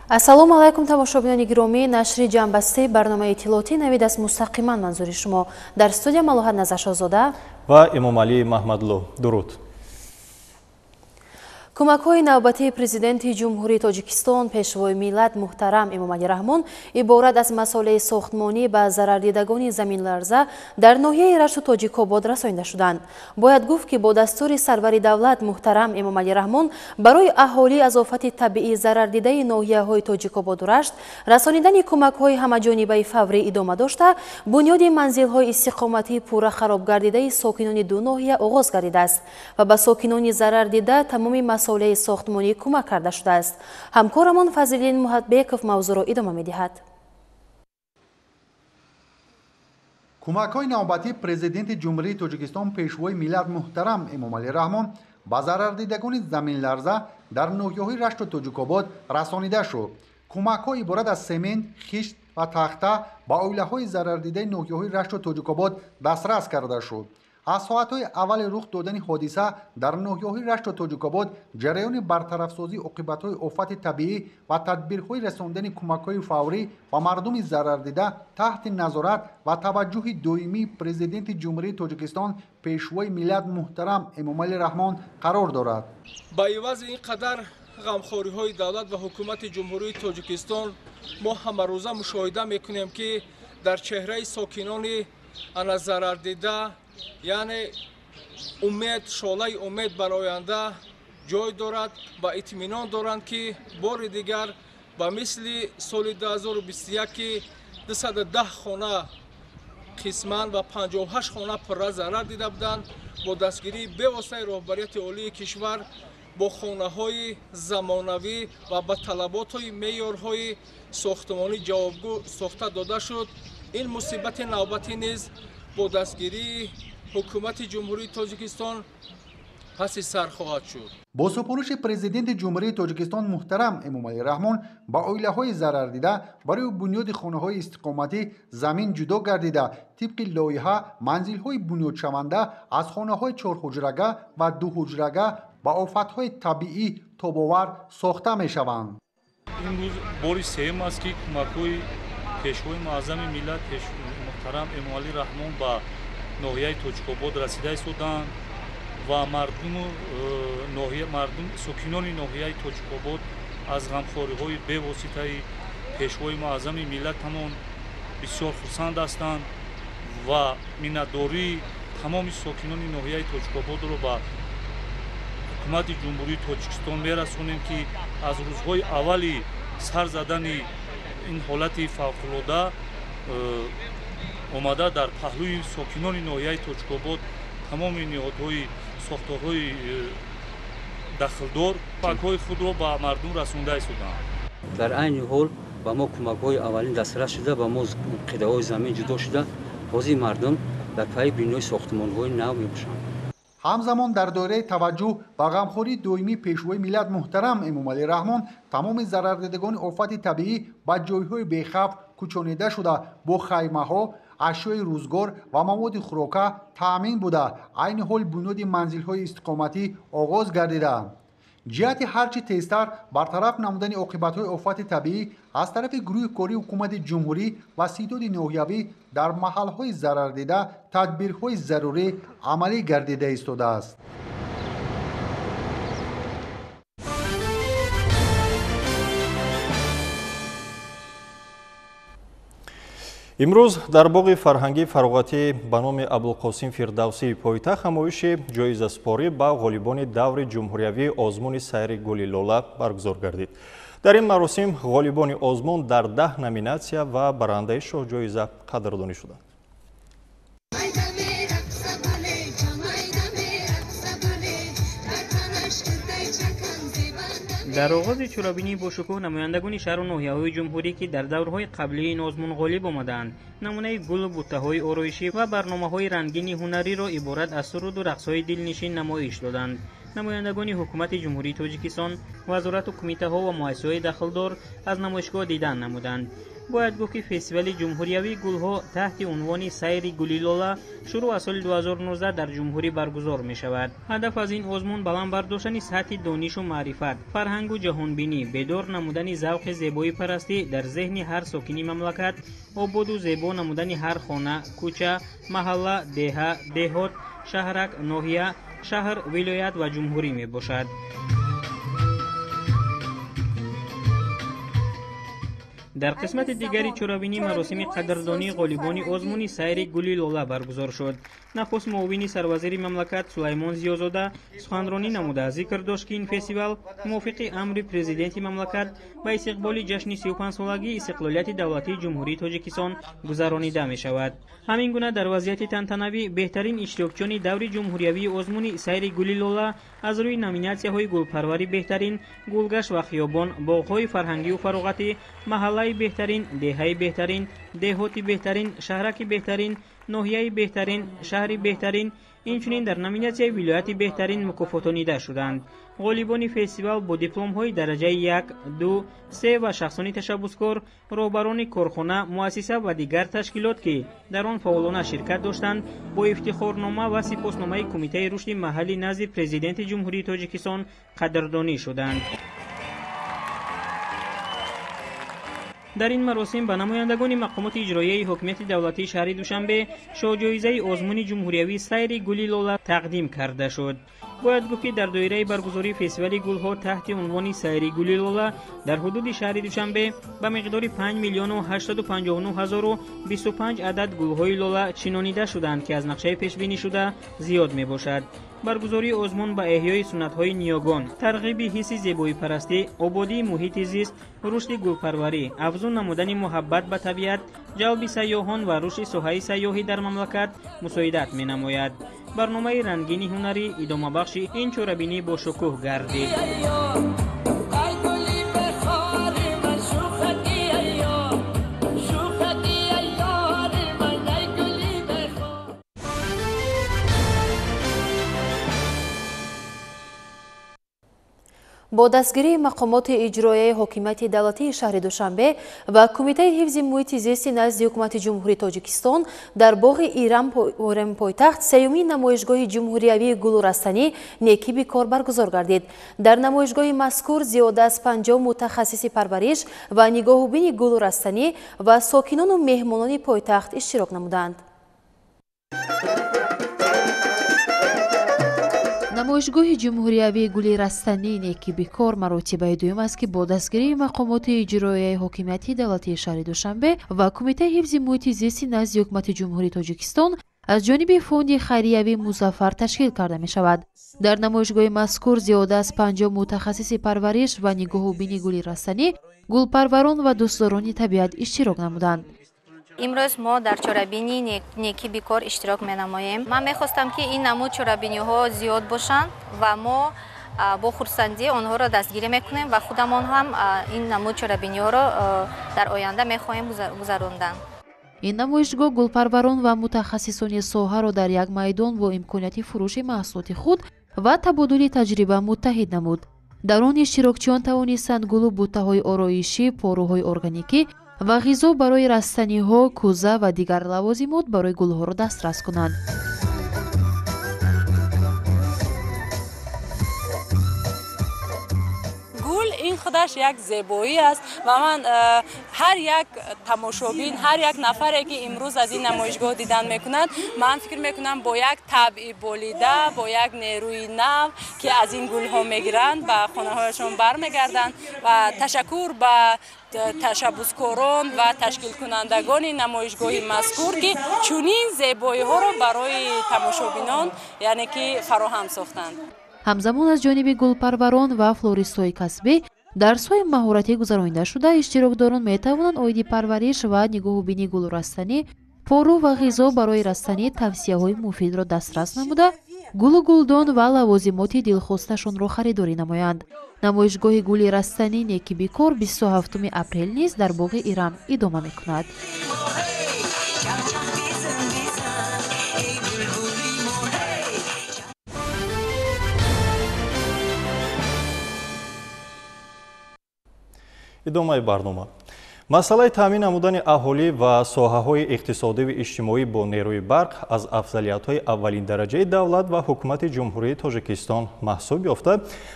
Ассалому алайкум, тамошобинони гиромӣ. Нашри ҷамъбастаи барномаи иттилоотӣ навид аст мустақиман манзури шумо. Дар студия Малоҳат Назаршоҳзода ва Эмомалӣ Маҳмадлу. Дуруд. Кӯмакҳои навбатии Президенти Ҷумҳурии Тоҷикистон, Пешвои миллат муҳтарам Эмомалӣ Раҳмон иборат аз масолеҳи сохтмонӣ ба зарардидагони заминларза дар ноҳияи Рашту Тоҷикобод расонида шуданд. Бояд гуфт, ки бо дастури сарвари давлат муҳтарам Эмомалӣ Раҳмон барои аҳолӣ аз офати табиӣ зарардидаи ноҳияҳои Тоҷикободу Рашт расонидани кӯмакҳои ҳамаҷонибаи фаврӣ идома дошта, бунёди манзилҳои истиқоматии пурра харобгардидаи сокинони ду ноҳия оғоз гардидааст ва ба сокинони зарардида тамоми масолеҳи сохтмонӣ кӯмак карда шудааст. Ҳамкорамон Фазлиддин Муҳатбеков мавзӯъро идома медиҳад. Кӯмакҳои навбатии Президенти Ҷумҳурии Тоҷикистон, Пешвои миллат муҳтарам Эмомалӣ Раҳмон ба зарардидагони заминларза дар ноҳияҳои Рашту Тоҷикобод расонида шуд. Кӯмакҳо иборат аз семент, хишт ва тахта ба оилаҳои зарардидаи ноҳияҳои Рашту Тоҷикобод дастрас карда шуд. Аз соатҳои аввали рух додани ҳодиса дар ноҳияҳои Рашту Тоҷикобод ҷараёни бартарафсозии оқибатҳои офати табиӣ ва тадбирҳои расондани кӯмакҳои фаврӣ ба мардуми зарардида таҳти назорат ва таваҷҷӯҳи доимии Президенти Ҷумҳурии Тоҷикистон, Пешвои миллат муҳтарам Эмомалӣ Раҳмон қарор дорад. Ба ивази ин қадар ғамхориҳои давлат ва ҳукумати Ҷумҳурии Тоҷикистон мо ҳамарӯза мушоҳида мекунем, ки дар чеҳраи сокинони ана зарардида, яъне умед, шолаи умед бар оянда ҷой дорад ва итминон доранд, ки бори дигар ба мисли соли 2021, ки 210 хона қисман ва 58 хона пурра зарар дида буданд, бо дастгирии бевоситаи роҳбарияти олии кишвар бо хонаҳои замонавӣ ва ба талаботҳои меъёрҳои сохтмонӣ ҷавобгӯ сохта дода шуд. Ин мусибати навбатӣ низ бо дастгирии ҳукумати Ҷумҳурии Тоҷикистон паси сар хоҳад шуд. Бо супориши Президенти Ҷумҳурии Тоҷикистон муҳтарам Эмомалӣ Раҳмон ба оилаҳои зарардида барои бунёди хонаҳои истиқоматӣ замин ҷудо гардида, тибқи лоиҳа манзилҳои бунёдшаванда аз хонаҳои чорҳуҷрага ва дуҳуҷрага ба офатҳои табиӣ тобовар сохта мешаванд. Имрӯз бори сеюм аст, ки кӯмакҳои Пешвои муаззами миллат муҳтарам Эмомалӣ Раҳмон ба ноҳияи Тоҷикобод расида истоданд ва мардуму мардум, сокинони ноҳияи Тоҷикобод аз ғамхориҳои бевоситаи Пешвои муаззами миллатамон бисёр хурсанд ҳастанд ва миннатдории тамоми сокинони ноҳияи Тоҷикободро ба ҳукумати Ҷумҳурии Тоҷикистон мерасонем, ки аз рӯзҳои аввали сар задани ин ҳолати фавқулода омада дар паҳлӯи сокинони ноҳияи Тоҷикобод тамоми ниҳодҳои сохторҳои дахлдор кӯмакҳои худро ба мардум расонда истоданд. Дар айни ҳол ба мо кӯмакҳои аввалин дастрас шуда, ба мо қитъаҳои замин ҷудо шуда, ҳозир мардум дар пайи бинои сохтмонҳои нав мебошанд. Ҳамзамон дар доираи таваҷҷӯҳ ба ғамхории доимии Пешвои миллат муҳтарам Эмомалӣ Раҳмон тамоми зарардидагони офати табиӣ ба ҷойҳои бехавф кӯчонида шуда, бо хаймаҳо, ашёи рӯзгор ва маводи хӯрока таъмин буда, айни ҳол бунёди манзилҳои истиқоматӣ оғоз гардида. Ҷиҳати ҳарчи тезтар бартараф намудани оқибатҳои офати табиӣ аз тарафи гурӯҳи кории ҳукумати ҷумҳурӣ ва ситоди ноҳиявӣ дар маҳалҳои зарардида тадбирҳои зарурӣ амалӣ гардида истодааст. Имрӯз дар боғи фарҳангии фароғатӣ ба номи Абулқосим Фирдавсии пойтахт ҳамоиши ҷоизаспорӣ ба ғолибони даври ҷумҳуриявии озмуни сайри гули лола баргузор гардид. Дар ин маросим ғолибони озмун дар 10 номинатсия ва барандаи шоҳҷоиза қадрдонӣ шуданд. Дар оғози чорабинӣ бошукӯҳ намояндагони шаҳру ноҳияҳои ҷумҳурӣ, ки дар даврҳои қаблии ин озмун ғолиб омадаанд, намунаи гулу буттаҳои ороишӣ ва барномаҳои рангини ҳунариро иборат аз суруду рақсҳои дилнишин намоиш доданд. Намояндагони ҳукумати Ҷумҳурии Тоҷикистон, вазорату кумитаҳо ва муассисаҳои дахлдор аз намоишгоҳ дидан намуданд. Бояд гуфт, ки фестивали ҷумҳуриявии гулҳо таҳти унвони «Сайри гули лола» шурӯъ аз соли 2019 дар ҷумҳурӣ баргузор мешавад. Ҳадаф аз ин озмун баланд бардоштани сатҳи донишу маърифат, фарҳангу ҷаҳонбинӣ, бедор намудани завқи зебоипарастӣ дар зеҳни ҳар сокини мамлакат, ободу зебо намудани ҳар хона, кӯча, маҳалла, деҳа, деҳот, шаҳрак, ноҳия, шаҳр, вилоят ва ҷумҳурӣ мебошад. Дар қисмати дигари чорабинӣ маросими қадрдонии ғолибони озмуни «Сайри гули лола» баргузор шуд. Нахуст муовини сарвазири мамлакат Сулаймон Зиёзода суханронӣ намуда зикр дошт, ки ин фестивал мувофиқи амри президенти мамлакат ба истиқболи ҷашни 35-солагии истиқлолияти давлатии Ҷумҳурии Тоҷикистон гузаронида мешавад. Ҳамин гуна дар вазъияти тантанавӣ беҳтарин иштирокчиёни даври ҷумҳуриявии озмуни «Сайри гули лола» аз рӯи номинатсияҳои гулпарвари беҳтарин, гулгашт ва хиёбон, боғҳои фарҳангию фароғатӣ, маҳаллаи беҳтарин, деҳаи беҳтарин, деҳоти беҳтарин, шаҳраки беҳтарин, ноҳияи беҳтарин, шаҳри беҳтарин, инчунин дар номинатсияи вилояти беҳтарин мукофотонида шуданд. Ғолибони фестивал бо дипломҳои дараҷаи 1, 2, 3 ва шахсони ташаббускор, роҳбарони корхона, муассиса ва дигар ташкилот, ки дар он фаъолона ширкат доштанд, бо ифтихорнома ва сипосномаи Кумитаи рушди маҳаллӣ назди Президенти Ҷумҳурии Тоҷикистон қадрдонӣ шуданд. Дар ин маросим ба намояндагони мақомоти иҷроияи ҳокимияти давлатии шаҳри Душанбе шоҳҷоизаи озмуни ҷумҳуриявии «Сайри гули лола» тақдим карда шуд. Бояд гуфт, ки дар доираи баргузории фестивали гулҳо таҳти унвони «Сайри гули лола» дар ҳудуди шаҳри Душанбе ба миқдори 5 миллиону 859 ҳазору 25 адад гулҳои лола чинонида шуданд, ки аз нақшаи пешбинишуда зиёд мебошад. Баргузории озмун ба эҳёи суннатҳои ниёгон, тарғиби ҳисси зебоипарастӣ, ободии муҳити зист, рушди гулпарварӣ, афзун намудани муҳаббат ба табиат, ҷалби сайёҳон ва рушди соҳаи сайёҳӣ дар мамлакат мусоидат менамояд. Барномаи рангини ҳунарӣ идомабахши ин чорабинӣ бошукӯҳ гардид. Бо дастгирии мақомоти иҷроияи ҳокимияти давлатии шаҳри Душанбе ва Кумитаи ҳифзи муҳити зисти назди Ҳукумати Ҷумҳурии Тоҷикистон дар боғи Ирам пойтахт сеюмин намоишгоҳи ҷумҳуриявии гулу растанӣ «Некӣ бикор» баргузор гардид. Дар намоишгоҳи мазкур зиёда аз 50 мутахассиси парвариш ва нигоҳубини гулу растанӣ ва сокинону меҳмонони пойтахт иштирок намуданд. Намоишгоҳи ҷумҳуриявии гули растанӣ «Некӣ бикор» маротибаи дуюм аст, ки бо дастгирии мақомоти иҷроияи ҳокимияти давлатии шаҳри Душанбе ва Кумитаи ҳифзи муҳити зисти назди Ҳукумати Ҷумҳурии Тоҷикистон аз ҷониби фонди хайриявии Музаффар ташкил карда мешавад. Дар намоишгоҳи мазкур зиёда аз 50 мутахассиси парвариш ва нигоҳубини гули растанӣ, гулпарварон ва дӯстдорони табиат иштирок намуданд. Имрӯз мо дар чорабинии «Некӣ бикор» иштирок менамоем. Ман мехостам, ки ин намуд чорабиниҳо зиёд бошанд ва мо бо хурсандӣ онҳоро дастгирӣ мекунем ва худамон ҳам ин намуд чорабиниҳоро дар оянда мехоҳем гузарондан. Ин намоишгоҳ гулпарварон ва мутахассисони соҳаро дар як майдон бо имконияти фурӯши маҳсулоти худ ва табодули таҷриба муттаҳид намуд. Дар он иштирокчиён тавонистанд гулу буттаҳои ороишӣ, поруҳои органикӣ ва ғизо барои растаниҳо, кӯза ва дигар лавозимот барои гулҳоро дастрас кунанд. Гул ин худаш як зебоӣ аст ва ман ҳар як тамошобин, ҳар як нафаре, ки имрӯз аз ин намоишгоҳ дидан мекунад, ман фикр мекунам, бо як табъи болида, бо як нерӯи нав, ки аз ин гулҳо мегиранд, ба хонаҳояшон бармегарданд. Ва ташаккур ба ташаббускорон ва ташкилкунандагони намоишгоҳи мазкур, ки чунин зебоиҳоро барои тамошобинон, яъне ки, фароҳам сохтанд. Ҳамзамон аз ҷониби гулпарварон ва флористҳои касбӣ дарсҳои маҳоратӣ гузаронида шуда, иштирокдорон метавонанд оиди парвариш ва нигоҳубини гулу растанӣ, пору ва ғизо барои растанӣ тавсияҳои муфидро дастрас намуда, гулу гулдон ва лавозимоти дилхосташонро харидорӣ намоянд. Намоишгоҳи гули растанӣ «Некӣ бикор» 27 апрел низ дар боғи Ирам идома мекунад. Идомаи барнома. Масъалаи таъмин намудани аҳолӣ ва соҳаҳои иқтисодиву иҷтимоӣ бо нерӯи барқ аз афзалиятҳои аввалиндараҷаи давлат ва ҳукумати Ҷумҳурии Тоҷикистон маҳсуб ёфта,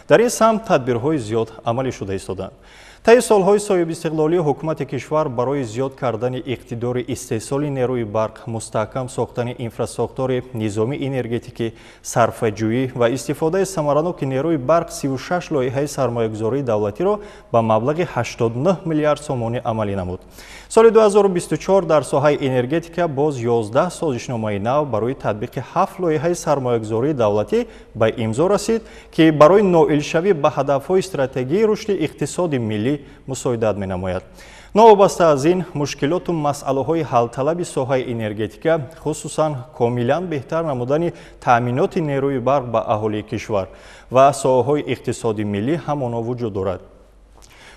дар ин самт тадбирҳои зиёд амалӣ шуда истоданд. Таи солҳои соҳибистиқлолӣ ҳукумати кишвар барои зиёд кардани иқтидори истеҳсоли нерӯи барқ, мустаҳкам сохтани инфрасохтори низоми энергетикӣ, сарфаҷӯӣ ва истифодаи самараноки нерӯи барқ 36 лоиҳаи сармоягузории давлатиро ба маблағи 89 миллиард сомонӣ амалӣ намуд. Соли 2024 дар соҳаи энергетика боз 11 созишномаи нав барои татбиқи 7 лоиҳаи сармоягузории давлатӣ ба имзо расид, ки барои ноилшавӣ ба ҳадафҳои стратегии рушди иқтисоди миллӣ мусоидат менамояд. Новобаста аз ин, мушкилоту масъалаҳои ҳалталаби соҳаи энергетика, хусусан комилан беҳтар намудани таъминоти нерӯи барқ ба аҳолии кишвар ва соҳаҳои иқтисоди миллӣ ҳамоно вуҷуд дорад.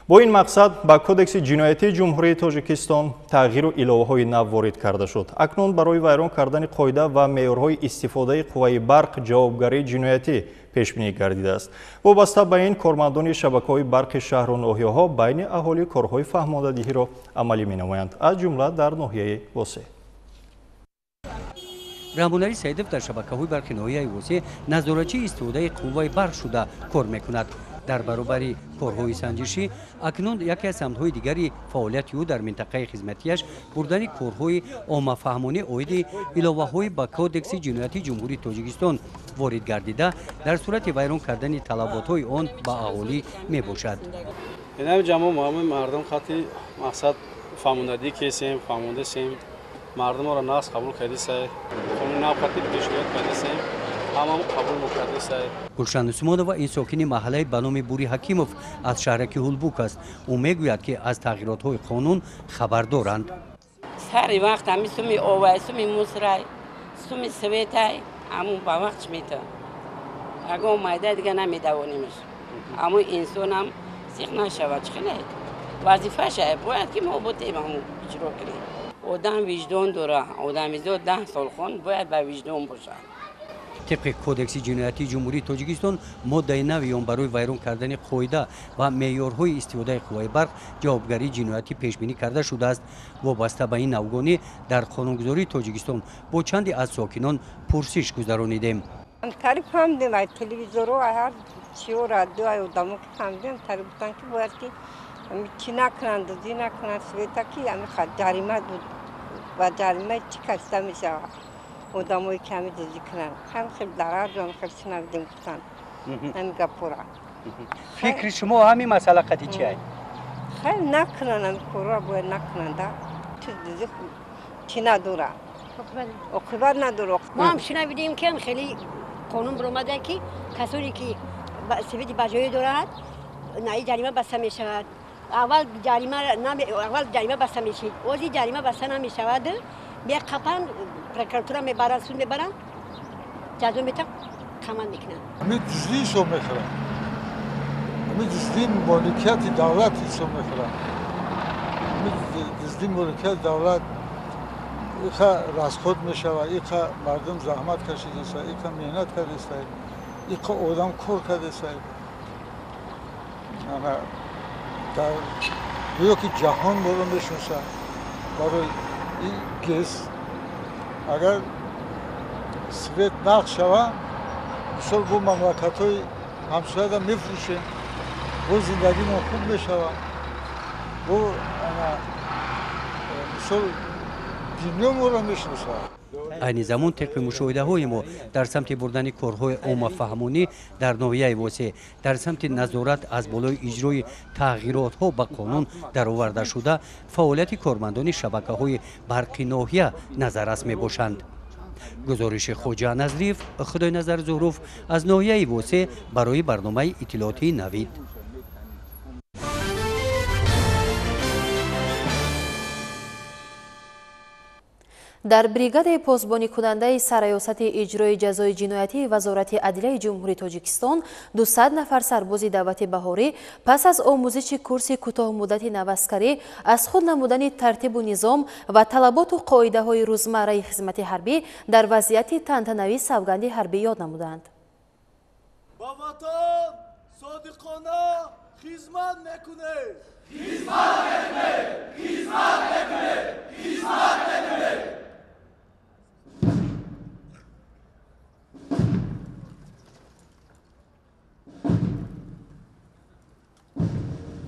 Бо ин мақсад ба Кодекси ҷиноятии Ҷумҳурии Тоҷикистон тағйиру иловаҳои нав ворид карда шуд. Акнун барои вайрон кардани қоида ва меъёрҳои истифодаи қувваи барқ ҷавобгарии ҷиноятӣ пешбинӣ гардидааст. Вобаста ба ин, кормандони шабакаҳои барқи шаҳру ноҳияҳо байни аҳолӣ корҳои фаҳмондадиҳиро амалӣ менамоянд, аз ҷумла дар ноҳияи Восеъ. Раҳмоналӣ Саидов дар шабакаҳои барқи ноҳияи Восеъ назоратчии истифодаи қувваи барқ шуда кор мекунад. Дар баробари корҳои санҷишӣ акнун яке аз самтҳои дигари фаъолияти ӯ дар минтақаи хизматиаш бурдани корҳои оммафаҳмонӣ оиди иловаҳои ба Кодекси ҷиноятии Ҷумҳурии Тоҷикистон ворид гардида дар сурати вайрон кардани талаботҳои он ба аҳолӣ мебошад. Инами ҷамъо мо мардум хати мақсад фаҳмондадӣ кесем, фаҳмондасем, мардуморо нағз қабул кардисай, қонуни нав хати пешниҳод кардисем, ҳамам қабул мекардисай. Гулшан Усмонова ин сокини маҳаллаи ба номи Бури Ҳакимов аз шаҳраки Ҳулбук аст. Ӯ мегӯяд, ки аз тағйиротҳои қонун хабар доранд. Сари вақт ҳами суми овай, суми мусрай, суми светай, ҳамун ба вақтш мета. Ягон майда дига намедавонимш. Ҳамун инсонам сиқ нашавад, чӣ хеле? Вазифаша бояд ки мо ботем ҳамун иҷро кунем. Одам виҷдон дора, одамизод 10 сол хон бояд ба виҷдон бошад. Тибқи Кодекси ҷиноятии Ҷумҳурии Тоҷикистон моддаи нави он барои вайрон кардани қоида ва меъёрҳои истифодаи қувваи барқ ҷавобгарии ҷиноятӣ пешбинӣ карда шудааст. Вобаста ба ин навгонӣ дар қонунгузории Тоҷикистон бо чанде аз сокинон пурсиш гузаронидем. Тари фаҳмидем, ай телевизоро, ай ҳар чиё, радио, ай одамо ки фаҳмидем, тари гуфтан ки бояд ки чӣ накунанд, дуздӣ накунанд, света ки ҷарима ба ҷарима чӣ кашида мешавад. Одамое ки ҳами дуздӣ кунанд, ҳам хел дарар ҷон хел шунавидем гуфтанд ҳами гапора. Фикри шумо ҳамин масъала қати чи ай? Хел накунанд, ҳами корро бояд накунанд, чиз дуздӣ чӣ надора, оқибат надора. Мо ҳам шунавидем ки хеле қонун баромада ки касоне ки свети баҷоӣ дорад, наи ҷарима баста мешавад. Аввал ҷарима баста мешид, ози ҷарима баста намешавад. Меқапанд, прокуратура мебаранд, суд мебаранд, ҷазо метаванд, каманд мекунанд. Ҳамин дуздӣ ҳисоб мехӯранд, ҳамин дуздии моликияти давлат ҳисоб мехӯранд. Ҳамин дуздии моликияти давлат иқа расход мешавад, иқа мардум заҳмат кашидеста, иқа меҳнат кардеста, иқа одам кор кардеста. Дар гӯё ки ҷаҳон моро мешиносад барои ин ГЭС. Агар свет нақш шавад, мисол бо мамлакатҳои ҳамсояда мефурӯшем, бо зиндагимон хуб мешавад, бо мисол дунё моро мешиносад. Айни замон тибқи мушоҳидаҳои мо дар самти бурдани корҳои оммафаҳмонӣ дар ноҳияи Восеъ, дар самти назорат аз болои иҷрои тағйиротҳо ба қонун дароварда шуда, фаъолияти кормандони шабакаҳои барқи ноҳия назаррас мебошанд. Гузориши Хоҷа Назриев, Худойназар Зуҳров аз ноҳияи Восеъ барои барномаи иттилоотии Навид. Дар бригадаи посбоникунандаи сарраёсати иҷрои ҷазои ҷиноятии Вазорати адлияи Ҷумҳурии Тоҷикистон 200 нафар сарбози даъвати баҳорӣ пас аз омӯзиши курси кӯтоҳмуддати наваскарӣ аз худ намудани тартибу низом ва талаботу қоидаҳои рӯзмарраи хизмати ҳарбӣ дар вазъияти тантанавӣ савганди ҳарбӣ ёд намуданд. Ба ватан содиқона Хизмат мекунем! Хизмат мекунем! Хизмат мекунем! Хизмат мекунем!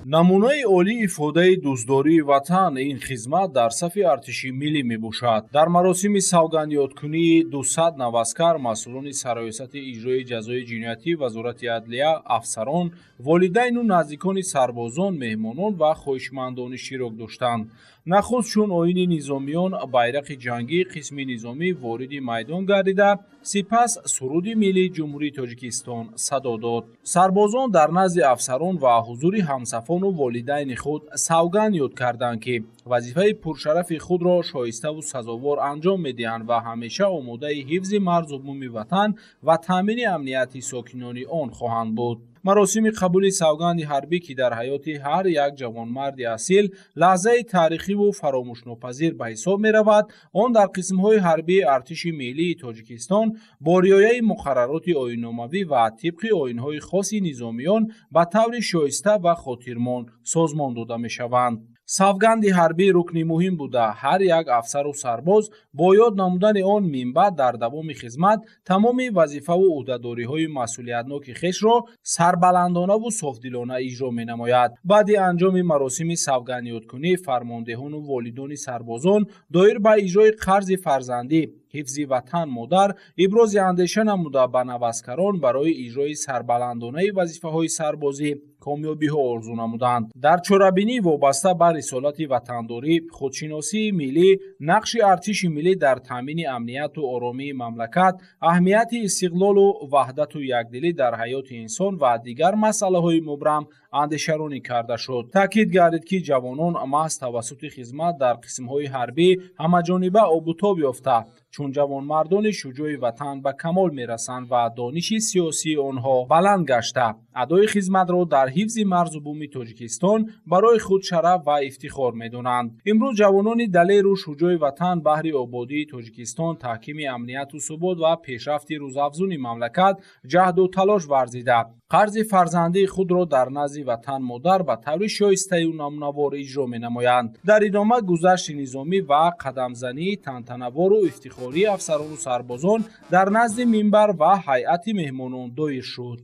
Намунаи олии ифодаи дӯстдории ватан ин хизмат дар сафи артиши миллӣ мебошад. Дар маросими савгандёдкунии 200 наваскар масъулони сароясати иҷрои ҷазои ҷиноятӣ, Вазорати адлия, афсарон, волидайну наздикони сарбозон, меҳмонон ва хоҳишмандон иштирок доштанд. Нахуст чун оини низомиён байрақи ҷангии қисми низомӣ вориди майдон гардида, сипас суруди миллии Ҷумҳурии Тоҷикистон садо дод. Сарбозон дар назди афсарон ва ҳузури ҳамсафону волидайни худ савганд ёд карданд, ки вазифаи пуршарафи худро шоиставу сазовор анҷом медиҳанд ва ҳамеша омодаи ҳифзи марзу буми ватан ва таъмини амнияти сокинони он хоҳанд буд. Маросими қабули савганди ҳарбӣ, ки дар ҳаёти ҳар як ҷавонмарди асил лаҳзаи таърихиву фаромӯшнопазир ба ҳисоб меравад, он дар қисмҳои ҳарбии артиши миллии Тоҷикистон бо риояи муқаррароти оинномавӣ ва тибқи оинҳои хоси низомиён ба таври шоиста ва хотирмон созмон дода мешаванд. Савганди ҳарбӣ рукни муҳим буда, ҳар як афсару сарбоз бо ёд намудани он минбаъд дар давоми хизмат тамоми вазифаву ӯҳдадориҳои масъулиятноки хешро сарбаландонаву софдилона иҷро менамояд. Баъди анҷоми маросими савгандёдкунӣ фармондеҳону волидони сарбозон доир ба иҷрои қарзи фарзандӣ, ҳифзи ватан модар ибрози андеша намуда, ба наваскарон барои иҷрои сарбаландонаи вазифаҳои сарбозӣ комёбиҳо орзу намуданд. Дар чорабинӣ вобаста ба рисолати ватандорӣ, худшиносии миллӣ, нақши артиши миллӣ дар таъмини амнияту оромии мамлакат, аҳамияти истиқлолу ваҳдату якдилӣ дар ҳаёти инсон ва дигар масъалаҳои мубрам андешаронӣ карда шуд. Таъкид гардид, ки ҷавонон маҳз тавассути хизмат дар қисмҳои ҳарбӣ ҳамаҷониба обутоб ёфта, чун ҷавонмардони шуҷои ватан ба камол мерасанд ва дониши сиёсии онҳо баланд гашта, адои хизматро дар ҳифзи марзу буми Тоҷикистон барои худ шараф ва ифтихор медонанд. Имрӯз ҷавонони далеру шуҷои ватан баҳри ободии Тоҷикистон, таҳкими амнияту субот ва пешрафти рӯзафзуни мамлакат ҷаҳду талош варзида, қарзи фарзандии худро дар назди ватан модар ба таври шоистаю намунавор иҷро менамоянд. Дар идома гузашти низомӣ ва қадамзании тантанавору ифтихории афсарону сарбозон дар назди минбар ва ҳайати меҳмонон доир шуд.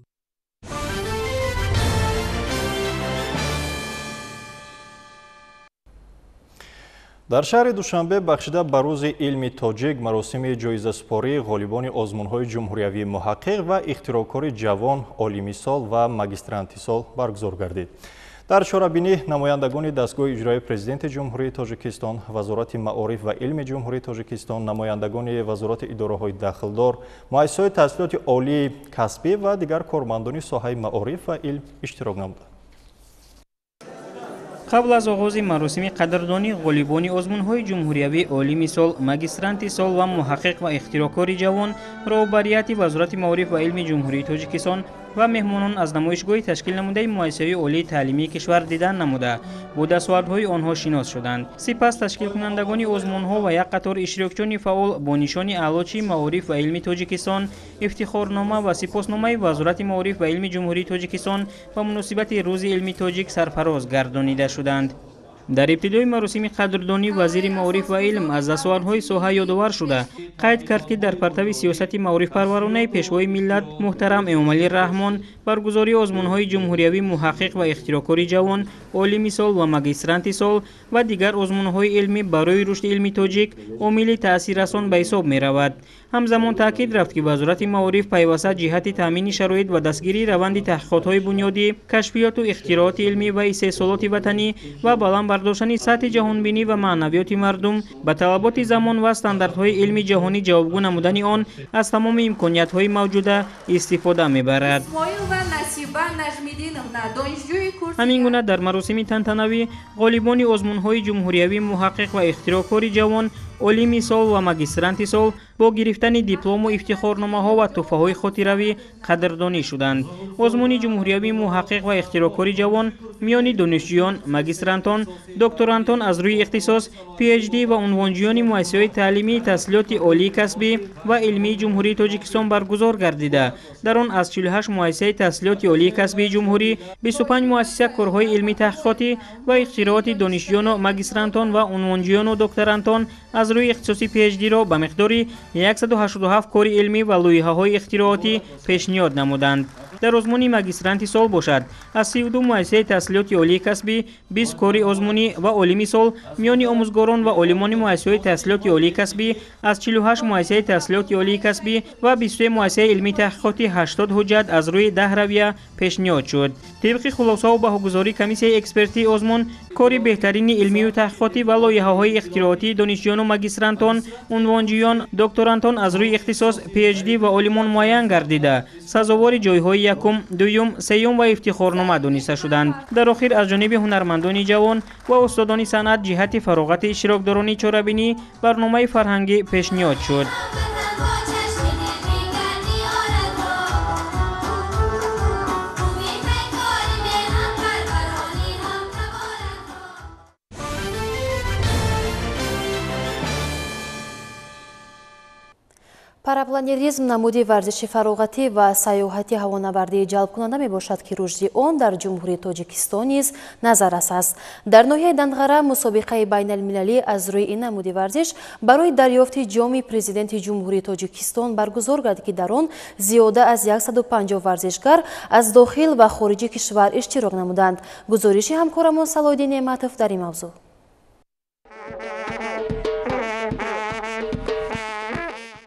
Дар шаҳри Душанбе бахшида ба рӯзи илми тоҷик маросими ҷоизасупории ғолибони озмунҳои ҷумҳуриявии муҳаққиқ ва ихтироъкори ҷавон, олими сол ва магистранти сол баргузор гардид. Дар чорабинӣ намояндагони дастгоҳи иҷроии Президенти Ҷумҳурии Тоҷикистон, Вазорати маориф ва илми Ҷумҳурии Тоҷикистон, намояндагони вазорати идораҳои дахлдор, муассисаҳои таҳсилоти олии касбӣ ва дигар кормандони соҳаи маориф ва илм иштирок намуданд. Қабл аз оғози маросими қадрдонӣ ғолибони озмунҳои ҷумҳуриявии олими сол, магистранти сол ва муҳаққиқ ва ихтироъкори ҷавон, роҳбарияти Вазорати маориф ва илми Ҷумҳурии Тоҷикистон ва меҳмонон аз намоишгоҳи ташкил намудаи муассисаҳои олии таълимии кишвар дидан намуда, бо дастовардҳои онҳо шинос шуданд. Сипас ташкилкунандагони озмунҳо ва як қатор иштирокчиёни фаъол бо нишони Аълочии маориф ва илми Тоҷикистон, ифтихорнома ва сипосномаи Вазорати маориф ва илми Ҷумҳурии Тоҷикистон ба муносибати Рӯзи илми тоҷик сарфароз гардонида шуданд. Дар ибтидои маросими қадрдонӣ вазири маориф ва илм аз дастовардҳои соҳа ёдовар шуда, қайд кард, ки дар партави сиёсати маорифпарваронаи Пешвои миллат муҳтарам Эмомалӣ Раҳмон баргузории озмунҳои ҷумҳуриявии муҳаққиқ ва ихтироъкори ҷавон, олими сол ва магистранти сол ва дигар озмунҳои илмӣ барои рушди илми тоҷик омили таъсиррасон ба ҳисоб меравад. Ҳамзамон таъкид рафт, ки Вазорати маориф пайваста ҷиҳати таъмини шароит ва дастгирии раванди таҳқиқотҳои бунёдӣ, кашфиёту ихтирооти илмӣ ва истеҳсолоти ватанӣ ва баланд бардоштани сатҳи ҷаҳонбинӣ ва маънавиёти мардум ба талаботи замон ва стандартҳои илми ҷаҳонӣ ҷавобгӯ намудани он аз тамоми имкониятҳои мавҷуда истифода мебарад. Ҳамин гуна дар маросими тантанавӣ ғолибони озмунҳои ҷумҳуриявии муҳаққиқ ва ихтироъкори ҷавон, олими сол ва магистранти сол бо гирифтани диплому ифтихорномаҳо ва тӯҳфаҳои хотиравӣ қадрдонӣ шуданд. Озмуни ҷумҳуриявии муҳаққиқ ва ихтироъкори ҷавон Миёни донишҷӯён, магистрантон, докторантон аз рӯи ихтисос, PhD ва унвонҷӯёни муассисаҳои таълимии таҳсилоти олии касбӣ ва илмии Ҷумҳурии Тоҷикистон баргузор гардида, дар он аз 48 муассисаи таҳсилоти олии касбии ҷумҳурӣ, 25 муассиса корҳои илмӣ таҳқиқотӣ ва ихтирооти донишҷӯёну магистрантон ва унвонҷӯёну докторантон аз рӯи ихтисоси PhD-ро ба миқдори 187 кори илмӣ ва лоиҳаҳои ихтироотӣ пешниҳод намуданд. Дар озмуни магистранти сол бошад, аз 32 муассисаи таҳсилоти олии касбӣ 20 кори озмунӣ ва олими сол миёни омӯзгорон ва олимони муассисаҳои таҳсилоти олии касбӣ аз 48 муассисаи таҳсилоти олии касбӣ ва 23 муассисаи илмии таҳқиқотӣ 80 ҳуҷҷат аз рӯи 10 равия пешниҳод шуд. Тибқи хулосаҳо баҳогузории комиссияи экспертии озмун, кори беҳтарини илмию таҳқиқотӣ ва лоиҳаҳои ихтироотии донишҷӯёну магистрантон, унвонҷӯён, докторантон аз рӯи ихтисос, PhD ва олимон муайян гардида, сазовори ҷойҳои якум, дуюм, сеюм ва ифтихорнома дониста шуданд. Дар охир аз ҷониби ҳунармандони ҷавон ва устодони санъат ҷиҳати фароғати иштирокдорони чорабинӣ барномаи фарҳангӣ пешниҳод шуд. Парапланеризм намуди варзиши фароғатӣ ва сайёҳати ҳавонавардии ҷалбкунанда мебошад, ки рушди он дар Ҷумҳурии Тоҷикистон низ назаррас аст. Дар ноҳияи Данғара мусобиқаи байналмилалӣ аз рӯи ин намуди варзиш барои дарёфти ҷоми Президенти Ҷумҳурии Тоҷикистон баргузор гардид, ки дар он зиёда аз 150 варзишгар аз дохил ва хориҷи кишвар иштирок намуданд. Гузориши ҳамкорамон Салоҳиддин Неъматов дар ин мавзӯъ.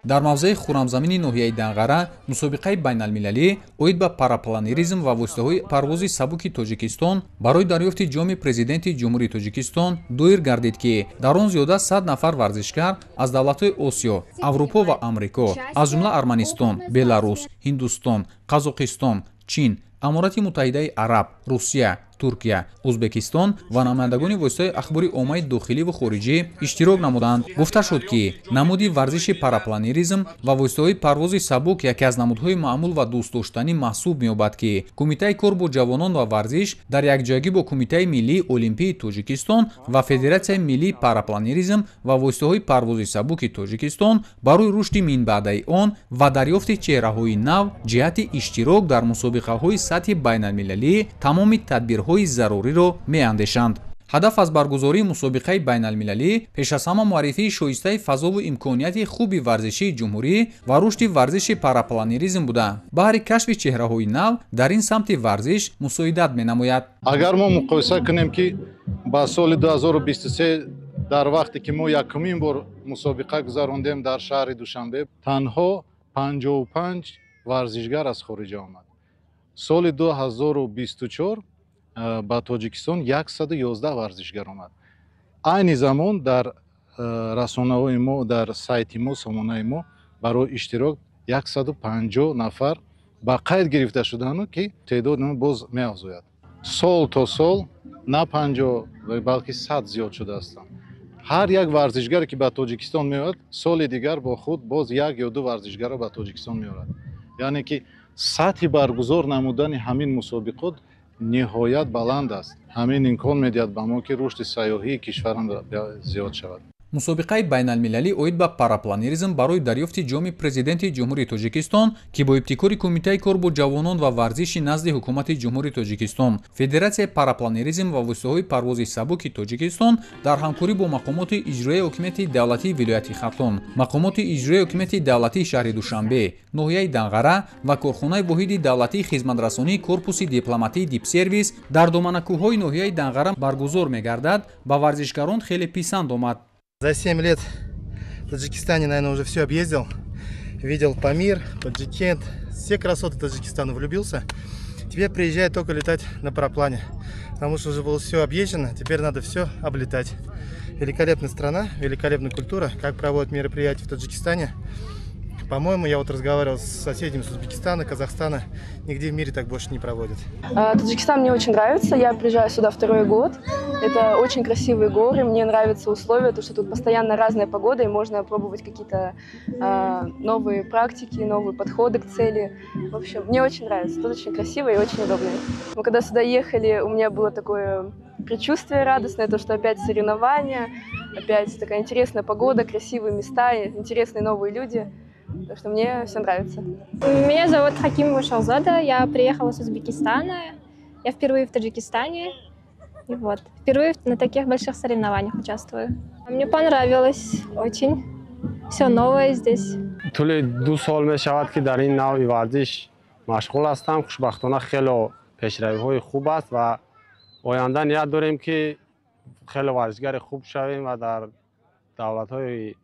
Дар мавзеи Хуррамзамини ноҳияи Данғара мусобиқаи байналмилалӣ оид ба парапланеризм ва воситаҳои парвози сабуки Тоҷикистон барои дарёфти ҷоми Президенти Ҷумҳурии Тоҷикистон доир гардид, ки дар он зиёда 100 нафар варзишгар аз давлатҳои Осиё, Аврупо ва Амрико, аз ҷумла Арманистон, Беларус, Ҳиндустон, Қазоқистон, Чин, Аморати Муттаҳидаи Араб, Русия, Туркия, Ӯзбекистон ва намояндагони воситаҳои ахбори оммаи дохилӣ ва хориҷӣ иштирок намуданд. Гуфта шуд, ки намуди варзиши парапланеризм ва воситаҳои парвози сабук яке аз намудҳои маъмул ва дӯстдоштанӣ маҳсуб меёбад, ки Кумитаи кор бо ҷавонон ва варзиш дар якҷоягӣ бо Кумитаи миллии Олимпии Тоҷикистон ва Федератсияи миллии парапланеризм ва воситаҳои парвози сабуки Тоҷикистон барои рушди минбаъдаи он ва дарёфти чеҳраҳои нав ҷиҳати иштирок дар мусобиқаҳои сатҳи байналмилалӣ тамоми тадбирҳои заруриро меандешанд. Ҳадаф аз баргузории мусобиқаи байналмилалӣ пеш аз ҳама муаррифии шоистаи фазову имконияти хуби варзишии ҷумҳурӣ ва рушди варзиши парапланеризм буда, баҳри кашфи чеҳраҳои нав дар ин самти варзиш мусоидат менамояд. Агар мо муқоиса кунем, ки ба соли 2023 дар вақте ки мо якумин бор мусобиқа гузарондем дар шаҳри Душанбе, танҳо 55 варзишгар аз хориҷа омад. Соли 2024 ба Тоҷикистон 111 варзишгар омад. Айни замон дар расонаҳои мо, дар сайти мо, сомонаи мо барои иштирок 150 нафар ба қайд гирифта шудану, ки теъдоди он боз меафзояд. Сол то сол на 50, балки 100 зиёд шудаастанд. Ҳар як варзишгаре ки ба Тоҷикистон меояд, соли дигар бо худ боз як ё ду варзишгарро ба Тоҷикистон меорад. Яъне ки сатҳи баргузор намудани ҳамин мусобиқот ниҳоят баланд аст. Ҳамин имкон медиҳад ба мо, ки рушди сайёҳии кишварам зиёд шавад. Мусобиқаи байналмилалӣ оид ба парапланеризм барои дарёфти ҷоми Президенти Ҷумҳурии Тоҷикистон, ки бо ибтикори Кумитаи кор бо ҷавонон ва варзиши назди Ҳукумати Ҷумҳурии Тоҷикистон, Федератсияи парапланеризм ва воситаҳои парвози сабуки Тоҷикистон дар ҳамкорӣ бо мақомоти иҷроияи ҳокимияти давлатии вилояти Хатлон, мақомоти иҷроияи ҳокимияти давлатии шаҳри Душанбе, ноҳияи Данғара ва корхонаи воҳиди давлатии хизматрасонии корпуси дипломатии Дипсервис дар доманакӯҳҳои ноҳияи Данғара баргузор мегардад, ба варзишгарон хеле писанд омад. За 7 лет в Таджикистане, наверное, уже все объездил. Видел Памир, Таджикент, все красоты Таджикистана, влюбился. Теперь приезжаю только летать на параплане, потому что уже было все объезжено, теперь надо все облетать. Великолепная страна, великолепная культура, как проводят мероприятия в Таджикистане. По-моему, я вот разговаривал с соседями с Узбекистана, Казахстана, нигде в мире так больше не проводят. Таджикистан мне очень нравится, я приезжаю сюда второй год. Это очень красивые горы, мне нравятся условия, то, что тут постоянно разная погода, и можно пробовать какие-то новые практики, новые подходы к цели. В общем, мне очень нравится, тут очень красиво и очень удобно. Мы когда сюда ехали, у меня было такое предчувствие радостное, то, что опять соревнования, опять такая интересная погода, красивые места, интересные новые люди. Так что мне все нравится. Меня зовут Хакимова Шалзода, я приехала с Узбекистана, я впервые в Таджикистане. И вот, впервые на таких больших соревнованиях участвую. Мне понравилось очень, все новое здесь. Тӯли 2 сол мешавад, ки дар ин навъи варзиш машғул ҳастам. Хушбахтона, хело пешравиҳои хуб аст ва оянда ният дорем, ки хеле варзишгари хуб шавем ва дар давлатҳои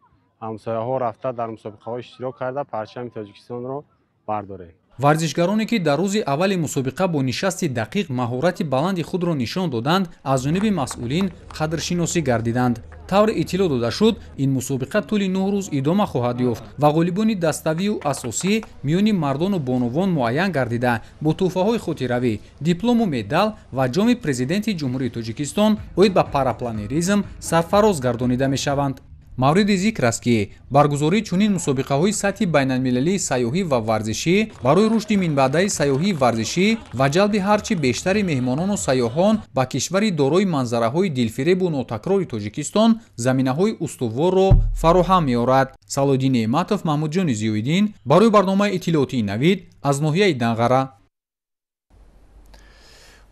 ҳамсояҳо рафта, дар мусобиқаҳо иштирок карда, парчами Тоҷикистонро бардорем. Варзишгароне, ки дар рӯзи аввали мусобиқа бо нишасти дақиқ маҳорати баланди худро нишон доданд, аз ҷониби масъулин қадршиносӣ гардиданд. Тавре иттилоъ дода шуд, ин мусобиқа тӯли 9 рӯз идома хоҳад ёфт ва ғолибони даставию асосӣ миёни мардону бонувон муайян гардида, бо тӯҳфаҳои хотиравӣ, диплому медал ва ҷоми Президенти Ҷумҳурии Тоҷикистон оид ба парапланеризм сарфароз гардонида мешаванд. Мавриди зикр аст, ки баргузории чунин мусобиқаҳои сатҳи байналмилалии сайёҳӣ ва варзишӣ барои рушди минбаъдаи сайёҳии варзишӣ ва ҷалби ҳарчи бештари меҳмонону сайёҳон ба кишвари дорои манзараҳои дилфиребу нотакрори Тоҷикистон заминаҳои устуворро фароҳам меорад. Салоҳиддин Неъматов, Маҳмудҷони Зиёиддин барои барномаи иттилоотии Навид аз ноҳияи Данғара.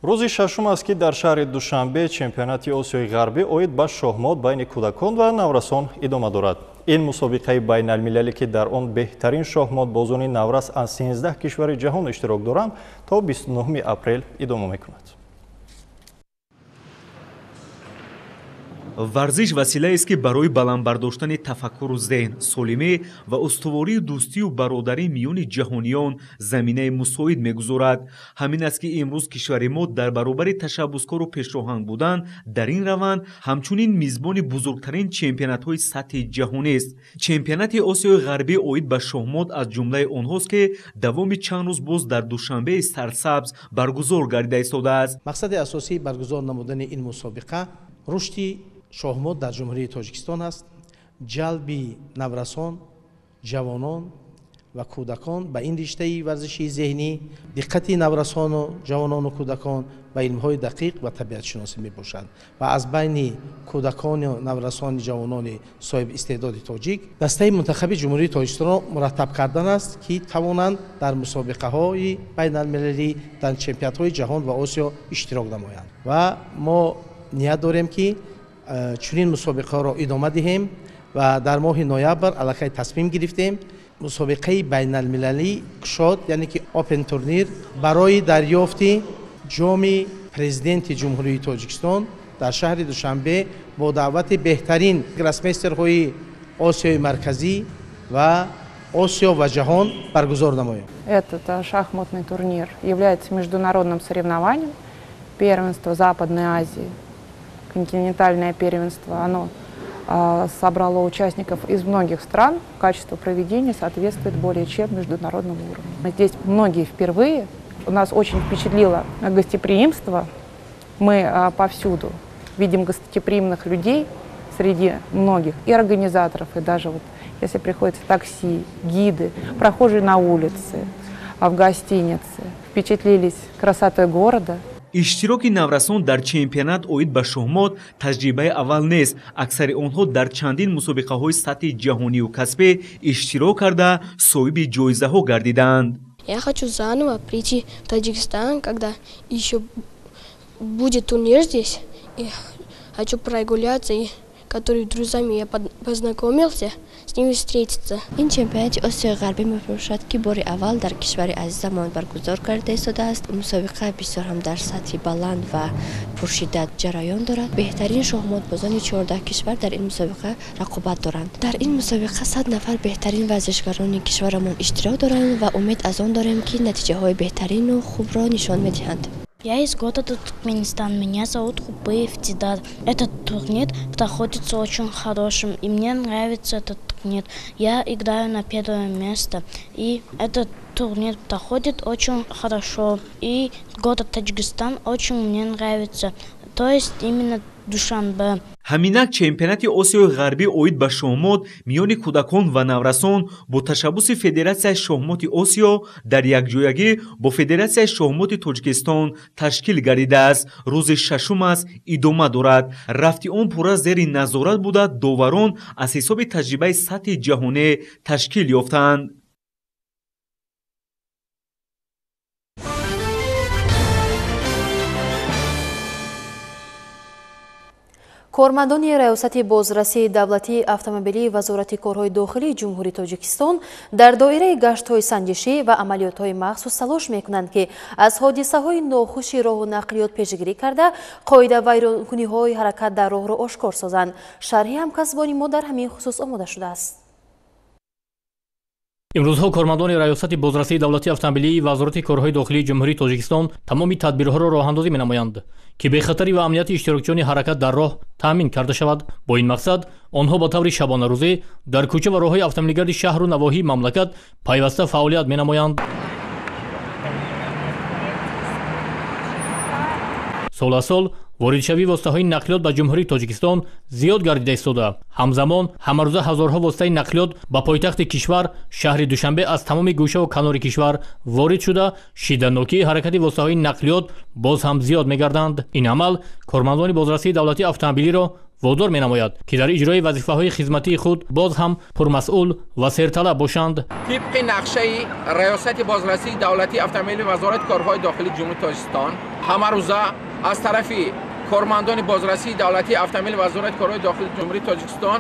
Рӯзи шашум аст, ки дар шаҳри Душанбе чемпионати Осиёи Ғарбӣ оид ба шоҳмот байни кӯдакон ва наврасон идома дорад. Ин мусобиқаи байналмилалӣ, ки дар он беҳтарин шоҳмотбозони наврас аз 13 кишвари ҷаҳон иштирок доранд, то 29 апрел идома мекунад. Варзиш василаест, ки барои баланд бардоштани тафаккуру зеҳн, солимӣ ва устувории дӯстию бародарӣ миёни ҷаҳониён заминаи мусоид мегузорад. Ҳамин аст, ки имрӯз кишвари мо дар баробари ташаббускору пешроҳанг будан дар ин раванд, ҳамчунин мизбони бузургтарин чемпионатҳои сатҳи ҷаҳонист. Чемпионати Осиёи Ғарбӣ оид ба шоҳмот аз ҷумлаи онҳост, ки давоми чанд рӯз боз дар Душанбеи сарсабз баргузор гардида истодааст. Мақсади асосии баргузор намудани ин мусобиқа рушди шоҳмот дар Ҷумҳурии Тоҷикистон аст, ҷалби наврасон, ҷавонон ва кӯдакон ба ин риштаи варзишии зеҳнӣ, диққати наврасону ҷавонону кӯдакон ба илмҳои дақиқ ва табиатшиносӣ мебошад ва аз байни кӯдакону наврасони ҷавонони соҳиби истеъдоди тоҷик дастаи мунтахаби Ҷумҳурии Тоҷикистонро мураттаб кардан аст, ки тавонанд дар мусобиқаҳои байналмилалӣ, дар чемпионатҳои ҷаҳон ва Осиё иштирок намоянд. Ва мо ният дорем, ки чунин мусобиқаҳоро идома диҳем ва дар моҳи ноябр аллакай тасмим гирифтем мусобиқаи байналмилалӣ кушод, яъне ки опен турнир барои дарёфти ҷоми Президенти Ҷумҳурии Тоҷикистон дар шаҳри Душанбе бо даъвати беҳтарин гроссмейстерҳои Осиёи Марказӣ ва Осиё ва ҷаҳон баргузор намоем. Этот шахматный турнир является международным соревнованием первенства Западной Азии. Континентальное первенство, оно собрало участников из многих стран. Качество проведения соответствует более чем международному уровню. Здесь многие впервые. У нас очень впечатлило гостеприимство. Мы повсюду видим гостеприимных людей среди многих, и организаторов, и даже вот, если приходится такси, гиды, прохожие на улице, в гостинице. Впечатлились красотой города. Иштироки наврасон дар чемпионат оид ба шоҳмот таҷрибаи аввал нест. Аксари онҳо дар чандин мусобиқаҳои сатҳи ҷаҳонию касбӣ иштирок карда, соҳиби ҷоизаҳо гардидаанд. Я хочу заново прийти в Таджикистан, когда еще будет турнир здесь, и хочу прогуляться, и который друзьями я познакомился, с ними встретиться. Ин чемпионати Осиёи Ғарбӣ мебошад, ки бори аввал дар кишвари азизамон баргузор карда истодааст. Мусобиқа бисёр ҳам дар сатҳи баланд ва пуршиддат ҷараён дорад. Беҳтарин шоҳмотбозони 14 кишвар дар ин мусобиқа рақобат доранд. Дар ин мусобиқа 100 нафар беҳтарин варзишгарони кишварамон иштирок доранд ва умед аз он дорем, ки натиҷаҳои беҳтарину хубро нишон медиҳанд. Я из города Туркменистан. Меня зовут Хубыев Дидар. Этот турнир проходится очень хорошим, и мне нравится этот Нет. Я играю на первое место. И этот турнир проходит очень хорошо. И город Таджикистан очень мне нравится. То есть именно Душанбе. Ҳаминак чемпионати Осиёи Ғарбӣ оид ба шоҳмот миёни кӯдакон ва наврасон бо ташаббуси Федератсияи шоҳмоти Осиё дар якҷоягӣ бо Федератсияи шоҳмоти Тоҷикистон ташкил гардидааст. Рӯзи шашум аст идома дорад. Рафти он пурра зери назорат буда, доварон аз ҳисоби таҷрибаи сатҳи ҷаҳонӣ ташкил ёфтаанд. Кормандони Раёсати бозрасии давлатии автомобилии Вазорати корҳои дохилии Ҷумҳурии Тоҷикистон дар доираи гаштҳои санҷишӣ ва амалиётҳои махсус талош мекунанд, ки аз ҳодисаҳои нохуши роҳу нақлиёт пешгирӣ карда, қоидавайронкуниҳои ҳаракат дар роҳро ошкор созанд. Шарҳи ҳамкасбони мо дар ҳамин хусус омода шудааст. Имрӯзҳо кормандони Раёсати бозрасии давлатии автомобилии Вазорати корҳои дохилии Ҷумҳурии Тоҷикистон тамоми тадбирҳоро роҳандозӣ менамоянд, ки бехатарӣ ва амнияти иштирокчиёни ҳаракат дар роҳ таъмин карда шавад. Бо ин мақсад онҳо ба таври шабонарӯзӣ дар кӯча ва роҳҳои автомобилгарди шаҳру навоҳии мамлакат пайваста фаъолият менамоянд. Сол аз сол воридшавии воситаҳои нақлиёт ба Ҷумҳурии Тоҷикистон зиёд гардида истода. Ҳамзамон ҳамарӯза ҳазорҳо воситаи нақлиёт ба пойтахти кишвар, шаҳри Душанбе, аз тамоми гӯшаву канори кишвар ворид шуда, шиддатнокии ҳаракати воситаҳои нақлиёт боз ҳам зиёд мегарданд. Ин амал кормандони бозрасии давлатии автомобилиро водор менамояд, ки дар иҷрои вазифаҳои хизматии худ боз ҳам пурмасъул ва серталаб бошанд. Тибқи нақшаи Раёсати бозрасии давлатии автомобилии Вазорати корҳои дохилии Ҷумҳурии Тоҷикистон ҳамарӯза аз тарафи кормандони бозрасии давлатии автомобили Вазорати корҳои дохилии Ҷумҳурии Тоҷикистон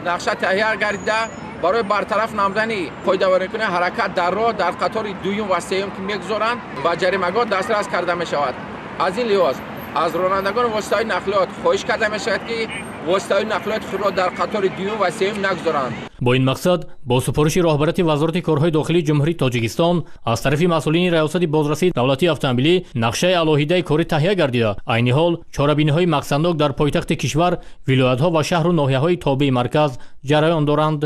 нақша таҳия гардида, барои бартараф намудани қоидавайронкунии ҳаракат дар роҳ дар қатори дуюм ва сеюм, ки мегузоранд, ба ҷаримагоҳ дастрас карда мешавад. Аз ин лиҳоз аз ронандагони воситаҳои нақлиёт хоҳиш карда мешавад, ки воситаҳои нақлиёти худро дар қатори дуюм ва сеюм нагузоранд. Бо ин мақсад бо супориши роҳбарияти Вазорати корҳои дохилии Ҷумҳурии Тоҷикистон аз тарафи масъулини Раёсати бозрасии давлатии автомобилӣ нақшаи алоҳидаи корӣ таҳия гардида, айни ҳол чорабиниҳои мақсаднок дар пойтахти кишвар, вилоятҳо ва шаҳру ноҳияҳои тобеи марказ ҷараён доранд.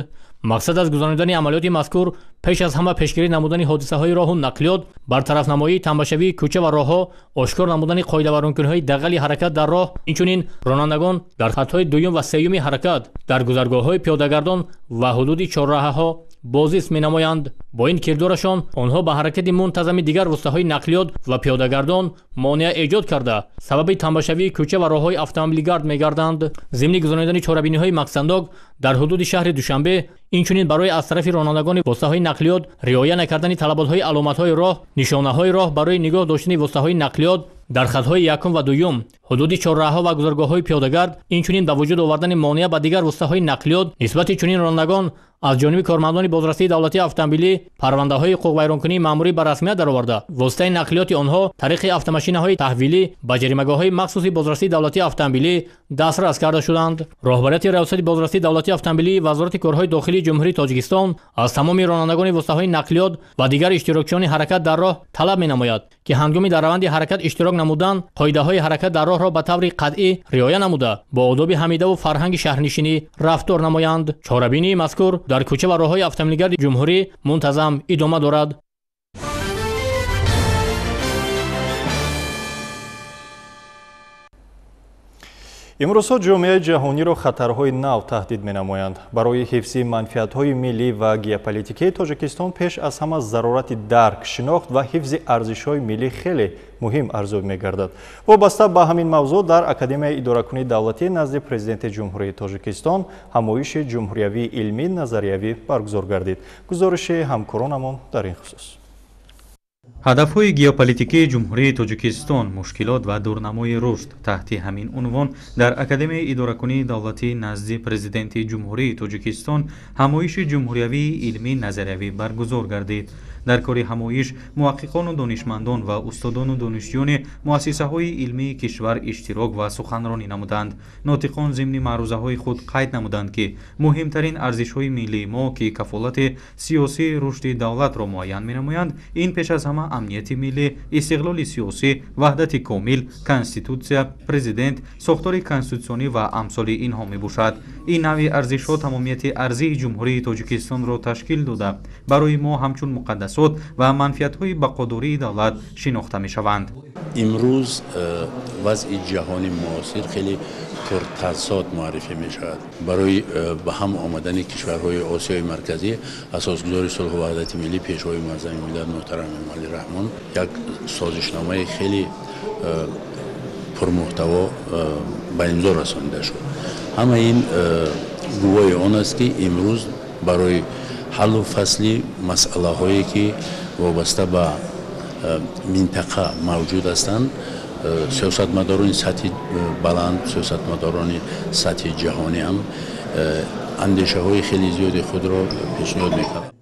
Мақсад аз гузаронидани амалиёти мазкур пеш аз ҳама пешгирӣ намудани ҳодисаҳои роҳу нақлиёт, бартарафнамоии тамбашавии кӯча ва роҳҳо, ошкор намудани қоидавайронкуниҳои дағали ҳаракат дар роҳ, инчунин ронандагон дар хатҳои дуюм ва сеюми ҳаракат, дар гузаргоҳҳои пиёдагардон ва ҳудуди чорраҳаҳо бозист менамоянд. Бо ин кирдорашон онҳо ба ҳаракати мунтазами дигар воситаҳои нақлиёт ва пиёдагардон монеа эҷод карда, сабаби тамбашавии кӯча ва роҳҳои автомобилгард мегарданд. Зимни гузаронидани чорабиниҳои мақсаднок дар ҳудуди шаҳри Душанбе, инчунин барои аз тарафи ронандагони воситаҳои нақлиёт риоя накардани талаботҳои аломатҳои роҳ, нишонаҳои роҳ барои нигоҳ доштани воситаҳои нақлиёт дар хатҳои якум ва дуюм, ҳудуди чорраҳаҳо ва гузаргоҳҳои пиёдагард, инчунин ба вуҷуд овардани монеа ба дигар воситаҳои нақлиёт нисбати чунин ронандагон аз ҷониби кормандони бозрасии давлатии автомобилӣ парвандаҳои ҳуқуқвайронкунии маъмурӣ ба расмият дароварда, воситаи нақлиёти онҳо тариқи автомашинаҳои таҳвилӣ ба ҷаримагоҳҳои махсуси бозрасии давлатии автомобилӣ дастрас карда шуданд. Роҳбарияти Раёсати бозрасии давлатии автомобилии Вазорати корҳои дохилии Ҷумҳурии Тоҷикистон аз тамоми ронандагони воситаҳои нақлиёт ва дигар иштирокчиёни ҳаракат дар роҳ талаб менамояд, ки ҳангоми дар раванди ҳаракат иштирок намудан қоидаҳои ҳаракат дар роҳро ба таври қатъӣ риоя намуда, бо одоби ҳамидаву фарҳанги шаҳрнишинӣ рафтор намоянд. Чорабинии мазкур дар кӯча ва роҳҳои автомобилгарди ҷумҳурӣ мунтазам идома дорад. Имрӯзҳо ҷомеаи ҷаҳониро хатарҳои нав таҳдид менамоянд. Барои ҳифзи манфиатҳои миллӣ ва геополитикии Тоҷикистон пеш аз ҳама зарурати дарк, шинохт ва ҳифзи арзишҳои миллӣ хеле муҳим арзёбӣ мегардад. Вобаста ба ҳамин мавзӯъ дар Академияи идоракунии давлатӣ назди Президенти Ҷумҳурии Тоҷикистон ҳамоиши ҷумҳуриявии илмӣ назариявӣ баргузор гардид. Гузориши ҳамкоронамон дар ин хусус. Ҳадафҳои геополитикии Ҷумҳурии Тоҷикистон, мушкилот ва дурнамои рушд таҳти ҳамин унвон дар Академияи идоракунии давлатӣ назди Президенти Ҷумҳурии Тоҷикистон ҳамоиши ҷумҳуриявии илмӣ назариявӣ баргузор гардид. Дар кори ҳамоиш муҳаққиқону донишмандон ва устодону донишҷӯёни муассисаҳои илмии кишвар иштирок ва суханронӣ намуданд. Нотиқон зимни маърузаҳои худ қайд намуданд, ки муҳимтарин арзишҳои миллии мо, ки кафолати сиёсии рушди давлатро муайян менамоянд, ин пеш аз ҳама амнияти миллӣ, истиқлоли сиёсӣ, ваҳдати комил, конститутсия, президент, сохтори конститутсионӣ ва амсоли инҳо мебошад. Ин навъи арзишҳо тамомияти арзии Ҷумҳурии Тоҷикистонро ташкил дода, барои мо ҳамчун муқаддасот ва манфиатҳои бақодории давлат шинохта мешаванд. Имрӯз вазъи ҷаҳони муосир хеле пуртазод муаррифӣ мешавад. Барои ба ҳам омадани кишварҳои Осиёи Марказӣ асосгузори сулҳу ваҳдати миллӣ, Пешвои муаззами миллат муҳтарам Эмомалӣ Раҳмон як созишномаи хеле пурмуҳтаво ба имзо расонида шуд. Ҳама ин гувоҳи он аст, ки имрӯз барои ҳаллу фасли масъалаҳое, ки вобаста ба минтақа мавҷуд ҳастанд, сиёсатмадорони сатҳи баланд, сиёсатмадорони сатҳи ҷаҳонӣ ҳам андешаҳои хеле зиёди худро пешниҳод мекарданд.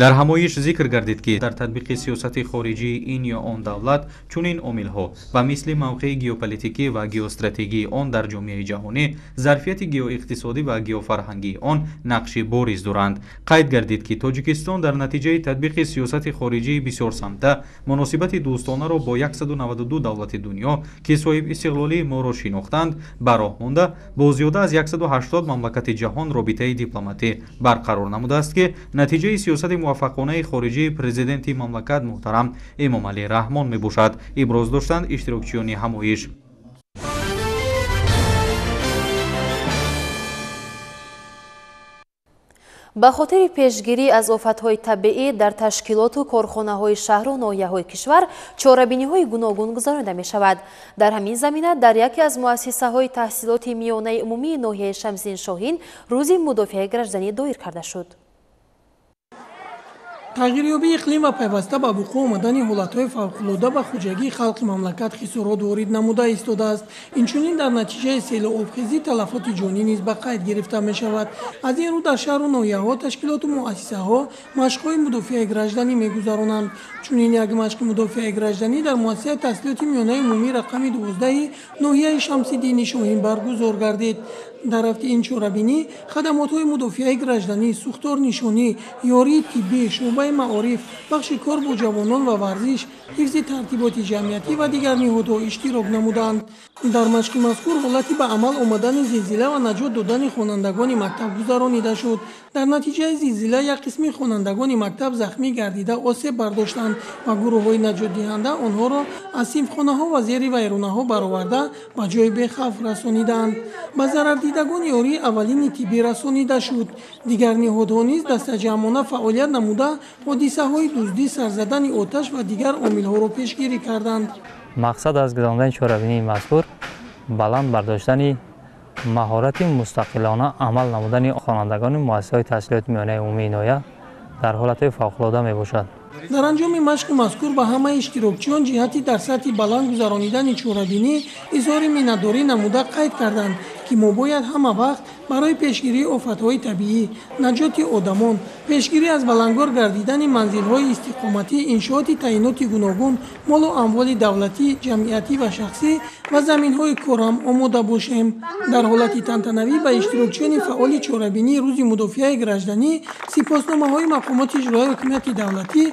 Дар ҳамоиш зикр гардид, ки дар татбиқи сиёсати хориҷии ин ё он давлат чунин омилҳо ба мисли мавқеи геополитикӣ ва геостратегии он дар ҷомеаи ҷаҳонӣ, зарфияти геоиқтисодӣ ва геофарҳангии он нақши бориз доранд. Қайд гардид, ки Тоҷикистон дар натиҷаи татбиқи сиёсати хориҷии бисёрсамта муносибати дӯстонаро бо 192 давлати дунё, ки соҳибистиқлолии моро шинохтанд, ба роҳ монда, бо зиёда аз 180 мамлакати ҷаҳон робитаи дипломатӣ барқарор намудааст, ки натиҷаи сиёсати муваффақонаи хориҷии президенти мамлакат муҳтарам Эмомалӣ Раҳмон мебошад, иброз доштанд иштирокчиёни ҳамоиш. Ба хотири пешгирӣ аз офатҳои табиӣ дар ташкилоту корхонаҳои шаҳру ноҳияҳои кишвар чорабиниҳои гуногун гузаронида мешавад. Дар ҳамин замина дар яке аз муассисаҳои таҳсилоти миёнаи умумии ноҳияи Шамсиддин Шоҳин рӯзи мудофиаи гражданӣ доир карда шуд. Тағйирёбии иқлим ва пайваста ба вуқӯъ омадани ҳолатҳои фавқулода ба хоҷагии халқи мамлакат хисорот ворид намуда истодааст. Инчунин дар натиҷаи селу обхезӣ талафоти ҷонӣ низ ба қайд гирифта мешавад. Аз ин рӯ дар шаҳру ноҳияҳо ташкилоту муассисаҳо машқҳои мудофиаи гражданӣ мегузаронанд. Чунин як машқи мудофиаи гражданӣ дар муассисаи таҳсилоти миёнаи умумӣ рақами 12 ноҳияи Шамсиддини Шоҳин баргузор гардид. Дар рафти ин чорабинӣ хадамотҳои мудофиаи гражданӣ, сӯхторнишонӣ, ёрии тиббӣ, шӯъбаи маориф, бахши кор бо ҷавонон ва варзиш, ҳифзи тартиботи ҷамъиятӣ ва дигар ниҳодҳо иштирок намуданд. Дар машқи мазкур ҳолати ба амал омадани зилзила ва наҷот додани хонандагони мактаб гузаронида шуд. Дар натиҷаи зилзила як қисми хонандагони мактаб захмӣ гардида осеб бардоштанд ва гурӯҳҳои наҷотдиҳанда онҳоро аз синфхонаҳо ва зери вайронаҳо бароварда ба ҷои бехавф расониданд. Ба зарардидагон ёрии аввалини тиббӣ расонида шуд. Дигар ниҳодҳо низ дастаҷамъона фаъолият намуда ҳодисаҳои дуздӣ, сарзадани оташ ва дигар омилҳоро пешгирӣ карданд. Мақсад аз гузарондани чорабинии мазкур баланд бардоштани маҳорати мустақилона амал намудани хонандагони муассисаҳои таҳсилоти миёнаи умумии ноҳия дар ҳолатҳои фавқулода мебошад. Дар анҷоми машқи мазкур ба ҳамаи иштирокчиён ҷиҳати дар сатҳи баланд гузаронидани чорабинӣ изҳори миннатдорӣ намуда қайд карданд, ки мо бояд ҳама вақт барои пешгирии офатҳои табиӣ, наҷоти одамон, пешгирӣ аз балангор гардидани манзилҳои истиқоматӣ, иншооти таъиноти гуногун, молу амволи давлатӣ, ҷамъиятӣ ва шахсӣ ва заминҳои корам омода бошем. Дар ҳолати тантанавӣ ба иштирокчиёни фаъоли чорабинии рӯзи мудофиаи гражданӣ сипосномаҳои мақомоти иҷроияи ҳокимияти давлатӣ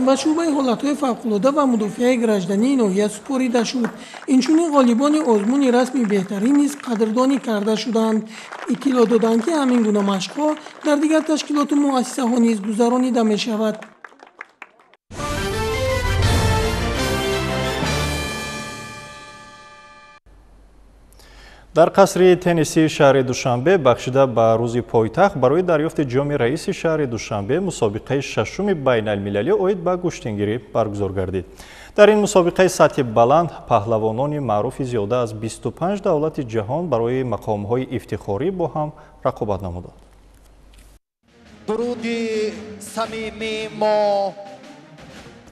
ва шӯъбаи ҳолатҳои фавқулода ва мудофиаи граждании ноҳия супорида шуд. Инчунин ғолибони озмуни расми беҳтарин низ қадрдонӣ карда шуданд. Иттилоъ доданд, ки ҳамин гуна машқҳо дар дигар ташкилоту муассисаҳо низ гузаронида мешавад. Дар қасри теннисии шаҳри Душанбе бахшида ба рӯзи пойтахт барои дарёфти ҷоми раиси шаҳри Душанбе мусобиқаи шашуми байналмилалӣ оид ба гӯштингирӣ баргузор гардид. Дар ин мусобиқаи сатҳи баланд паҳлавонони маъруфи зиёда аз 25 давлати ҷаҳон барои мақомҳои ифтихорӣ бо ҳам рақобат намуданд. Дуруди самимии мо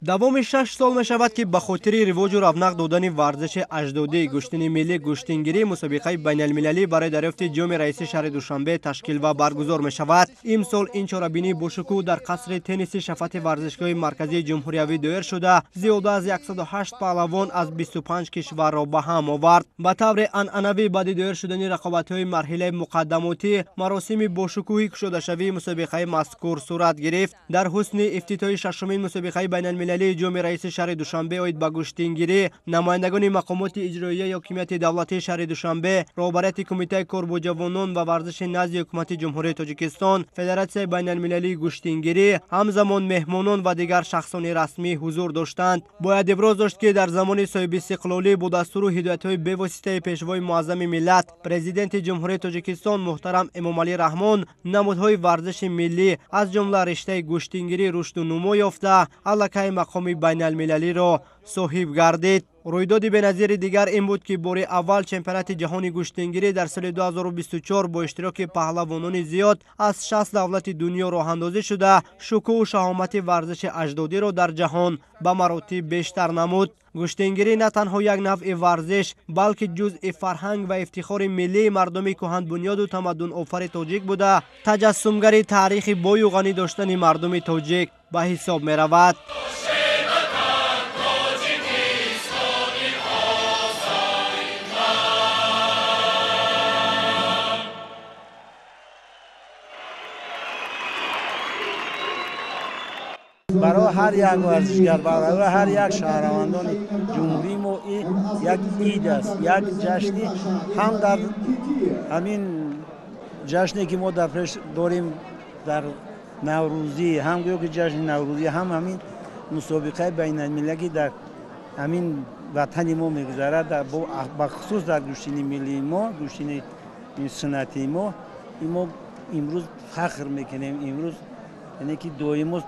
Давоми 6 сол мешавад, ки ба хотири ривоҷу равнақ додани варзиши аҷдодӣ гӯштини миллӣ гӯштингирӣ мусобиқаи байналмилалӣ барои дарёфти ҷоми раиси шаҳри Душанбе ташкил ва баргузор мешавад. Имсол ин чорабинӣ бошукӯҳ дар қасри тенниси шафати варзишгоҳи марказии ҷумҳуриявӣ доир шуда, зиёда аз 108 паҳлавон аз 25 кишварро ба ҳам овард. Ба таври анъанавӣ баъди доир шудани рақобатҳои марҳилаи муқаддамотӣ маросими бошукӯҳи кушодашавии мусобиқаи мазкур сурат гирифт. Дар ҳусни ифтитоҳи шашумин мусобиқаи байналмилалӣ ҷоми раиси шаҳри Душанбе оид ба гӯштингирӣ намояндагони мақомоти иҷроияи ҳокимияти давлатии шаҳри Душанбе, роҳбарияти кумитаи кор бо ҷавонон ва варзиши назди ҳукумати Ҷумҳурии Тоҷикистон, Федератсияи байналмилалии гӯштингирӣ, ҳамзамон меҳмонон ва дигар шахсони расмӣ ҳузур доштанд. Бояд иброз дошт, ки дар замони соҳибистиқлолӣ бо дастуру ҳидоятҳои бевоситаи пешвои муаззами миллат, президенти Ҷумҳурии Тоҷикистон муҳтарам Эмомалӣ Раҳмон намудҳои варзиши миллӣ аз ҷумла риштаи гӯштингирӣ рушду нумо ёфта, аллакай мақоми байналмилалиро соҳиб гардид. Рӯйдоди беназири дигар ин буд, ки бори аввал чемпионати ҷаҳони гӯштингирӣ дар соли 2024 бо иштироки паҳлавонони зиёд аз 60 давлати дунё роҳандозӣ шуда, шукӯҳу шаҳомати варзиши аҷдодиро дар ҷаҳон ба маротиб бештар намуд. Гӯштингирӣ на танҳо як навъи варзиш, балки ҷузъи фарҳанг ва ифтихори миллии мардуми кӯҳанбунёду тамаддунофари тоҷик буда, таҷассумгари таърихи бою ғанӣ доштани мардуми тоҷик ба ҳисоб меравад. Барои ҳар як варзишгар, барои ҳар як шаҳрвандони ҷумҳурии мо ин як ид аст, як ҷашни. Ҳам дар ҳамин ҷашне ки мо дар пеш дорем дар наврӯзӣ, ҳам гӯё ки ҷашни наврӯзӣ, ҳам ҳамин мусобиқаи байналмилалӣ ки дар ҳамин ватани мо мегузарад, бахусус дар гӯштини миллии мо, гӯштини суннатии мо, мо имрӯз фахр мекунем, имрӯз яъне ки доимо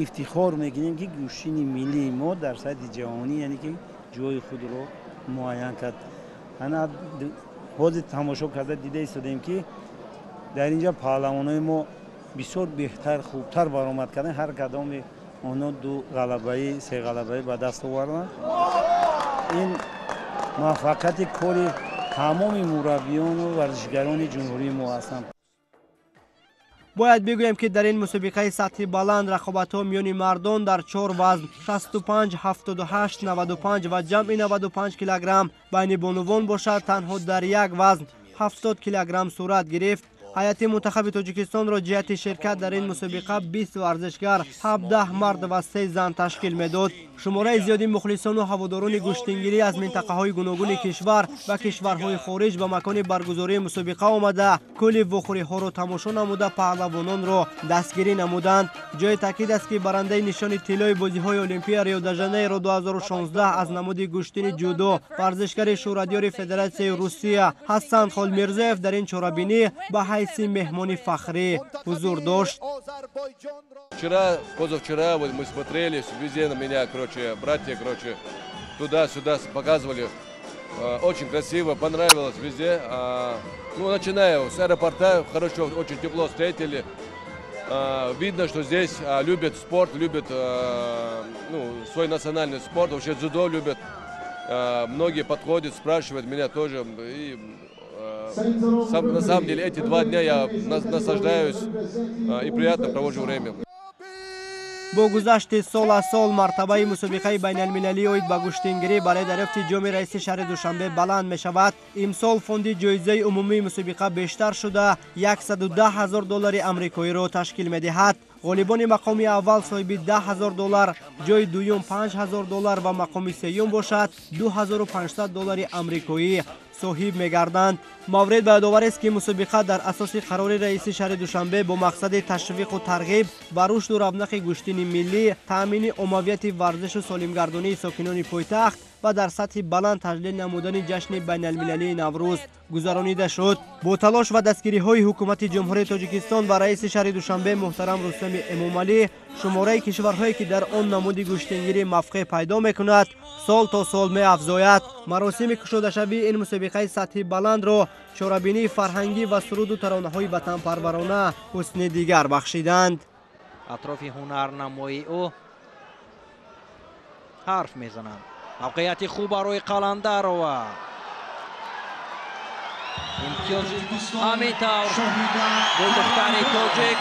ифтихор мекунем, ки гӯштини миллии мо дар сатҳи ҷаҳонӣ яъне ки ҷои худро муайян кард. Ана ҳозир тамошо карда дида истодем, ки дар инҷа паҳлавонои мо бисёр беҳтар, хубтар баромад карданд. Ҳар кадоми онҳо 2 ғалабаи, 3 ғалабаи ба даст оварданд. Ин муваффақияти кори тамоми мураббиёну варзишгарони ҷумҳурии мо ҳастанд. Бояд бигӯем, ки дар ин мусобиқаи сатҳи баланд рақобатҳо миёни мардон дар 4 вазн 65, 78, 95 ва ҷамъи 95 килограмм, байни бонувон бошад танҳо дар як вазн 70 килограмм сурат гирифт. Ҳайати мунтахаби Тоҷикистонро ҷиҳати ширкат дар ин мусобиқа 20 варзишгар, 17 мард ва 3 зан ташкил медод. Шумораи зиёди мухлисону ҳаводорони гӯштингирӣ аз минтақаҳои гуногуни кишвар ва кишварҳои хориҷ ба макони баргузории мусобиқа омада, кулли вохӯриҳоро тамошо намуда, паҳлавононро дастгирӣ намуданд. Ҷои таъкид аст, ки барандаи нишони тиллои бозиҳои Олимпия Рио-де-Жанейро 2016 аз намуди гӯштини ҷудо варзишгари шӯҳратёри Федератсияи Русия Ҳасан Холмирзоев дар ин чорабинӣ ба ҳайси меҳмони фахрӣ ҳузур дошт. Вчера, позавчера вот мы смотрели, везде на меня, короче, братья, короче, туда-сюда показывали. Очень красиво, понравилось везде. Ну, начиная с аэропорта, хорошо, очень тепло встретили. Видно, что здесь любят спорт, любят, ну, свой национальный спорт, вообще дзюдо любят. Многие подходят, спрашивают меня тоже. И, на самом деле, эти 2 дня я наслаждаюсь и приятно провожу время. Бо гузашти сол аз сол мартабаи мусобиқаи байналмилалӣ оид ба гӯштингирӣ барои дарёфти ҷоми раиси шаҳри Душанбе баланд мешавад. Имсол фонди ҷоизаи умумии мусобиқа бештар шуда 110 000 доллари амрикоиро ташкил медиҳад. Ғолибони мақоми аввал соҳиби 10 000 доллар, ҷои дуюм 5 000 доллар ва мақоми сеюм бошад 2500 доллари амрикоӣ соҳиб мегарданд. Маврид ба ёдоварест, ки мусобиқа дар асоси қарори раиси шаҳри Душанбе бо мақсади ташвиқу тарғиб ба рушду равнақи гӯштини миллӣ, таъмини оммавияти варзишу солимгардонии сокинони пойтахт ва дар сатҳи баланд таҷлил намудани ҷашни байналмилалии Наврӯз гузаронида шуд. Бо талош ва дастгириҳои ҳукумати Ҷумҳурии Тоҷикистон ва раиси шаҳри Душанбе муҳтарам Рустами Эмомалӣ, шумораи кишварҳое ки дар он намуди гӯштингирӣ мавқеъ пайдо мекунад, сол то сол меафзояд. Маросими кушодашавии ин мусобиқаи сатҳи баландро чорабинии фарҳангӣ ва суруду таронаҳои ватанпарварона ҳусни дигар бахшиданд. Атрофи ҳунарнамоии ӯ ҳарф мезананд. Мавқеияти хуб барои Қаландарова. Имтиёз ҳамин тавр гулдухтари тоҷик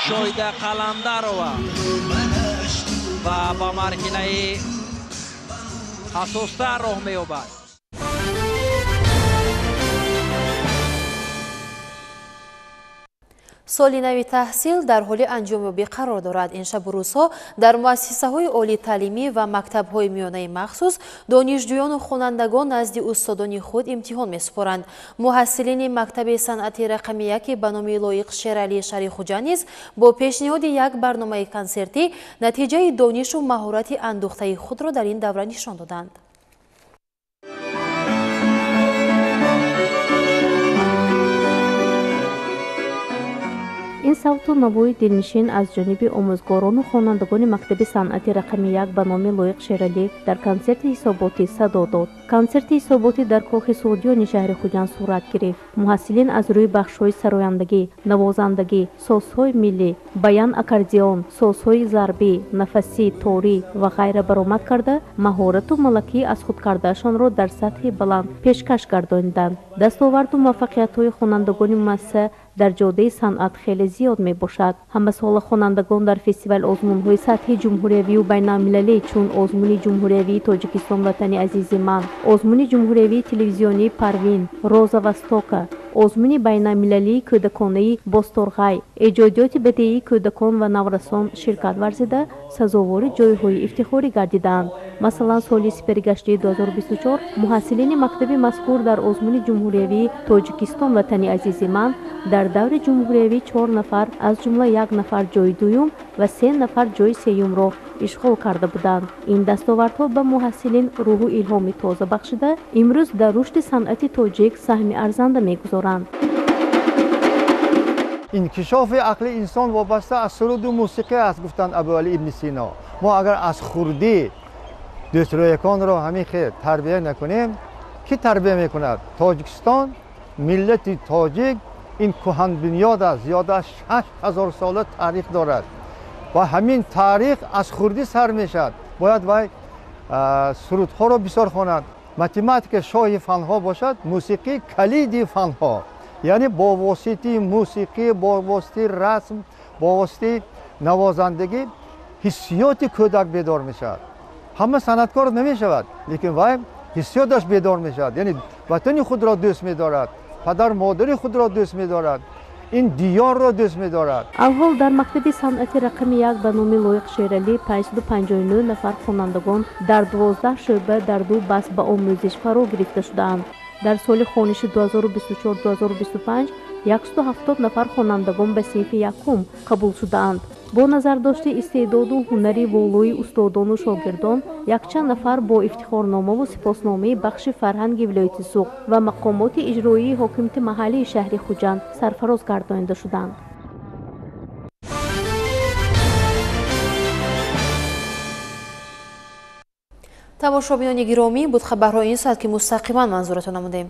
Шоҳида Қаландарова ва ба марҳилаи ҳассостар роҳ меёбад. Соли нави таҳсил дар ҳоли анҷомёбӣ қарор дорад. Ин шабу рӯзҳо дар муассисаҳои олии таълимӣ ва мактабҳои миёнаи махсус донишҷӯёну хонандагон назди устодони худ имтиҳон месупоранд. Муҳассилини мактаби санъати рақами яки ба номи Лоиқ Шералии шаҳри Хуҷанд низ бо пешниҳоди як барномаи консертӣ натиҷаи донишу маҳорати андӯхтаи худро дар ин давра нишон доданд. Ин савту навои дилнишин аз ҷониби омӯзгорону хонандагони мактаби санъати рақами як ба номи Лоиқ Шералӣ дар консерти ҳисоботӣ садо дод. Консерти ҳисоботӣ дар кохи Суғдиёни шаҳри Хуҷанд сурат гирифт. Муҳассилин аз рӯи бахшҳои сарояндагӣ, навозандагӣ, созҳои миллӣ, баян, аккордеон, созҳои зарбӣ, нафасӣ, торӣ ва ғайра баромад карда, маҳорату малакии аз худ кардаашонро дар сатҳи баланд пешкаш гардониданд. Дастоварду муваффақиятҳои хонандагони муассиса дар ҷодаи санъат хеле зиёд мебошад. Ҳамасола хонандагон дар фестивал озмунҳои сатҳи ҷумҳуриявию байналмилалӣ чун озмуни ҷумҳуриявии Тоҷикистон Ватани азизи ман, озмуни ҷумҳуриявии телевизионии Парвин, Роза Востока, озмуни байналмилалии кӯдаконаи Босторғай, эҷодиёти бадеии кӯдакон ва наврасон ширкат варзида, сазовори ҷойҳои ифтихорӣ гардидаанд. Масалан, соли сипаригашти 2024 муҳассилини мактаби мазкур дар озмуни ҷумҳуриявии Тоҷикистон Ватани азизи ман дар даври ҷумҳуриявӣ 4 нафар, аз ҷумла 1 нафар ҷойи дуюм ва 3 нафар ҷойи сеюмро ишғол карда буданд. Ин дастовардҳо ба муҳассилин рӯҳу илҳоми тоза бахшида, имрӯз дар рушди санъати тоҷик саҳми арзанда мегузоранд. Инкишофи ақли инсон вобаста аз суруду мусиқӣ аст, гуфтанд Абуалӣ ибни Сино. Мо агар аз хурдӣ дӯстрӯяконро ҳамин хел тарбия накунем, кӣ тарбия мекунад? Тоҷикистон, миллати тоҷик ин кӯҳанбунёд аст, зиёда аз 6000 сола таърих дорад ва ҳамин таърих аз хурдӣ сар мешавад. Бояд вай сурудҳоро бисёр хонад. Математика шоҳи фанҳо бошад, мусиқӣ калиди фанҳо. Яъне бо воситаи мусиқӣ, бо воситаи расм, бо воситаи навозандагӣ ҳиссиёти кӯдак бедор мешавад. Ҳама санъаткор намешавад, лекин вай ҳиссиёташ бедор мешавад. Яъне ватани худро дӯст медорад, падар модари худро дӯст медорад, ин диёрро дӯст медорад. Аввал дар мактаби санъати рақами як ба номи Лоиқ Шералӣ 559 нафар хонандагон дар 12 шӯъба дар 2 баст ба омӯзиш фаро гирифта шудаанд. Дар соли хониши 2024-2025 170 нафар хонандагон ба синфи якум қабул шудаанд. Бо назардошти истеъдоду ҳунари волои устодону шогирдон, якчанд нафар бо ифтихорномаву сипосномаи бахши фарҳанги вилояти Суғд ва мақомоти иҷроии ҳокимияти маҳаллии шаҳри Хуҷанд сарфароз гардонида шуданд. Тамошобинони гиромӣ, буд хабарҳои ин соат, ки мустақиман манзуратон намудем.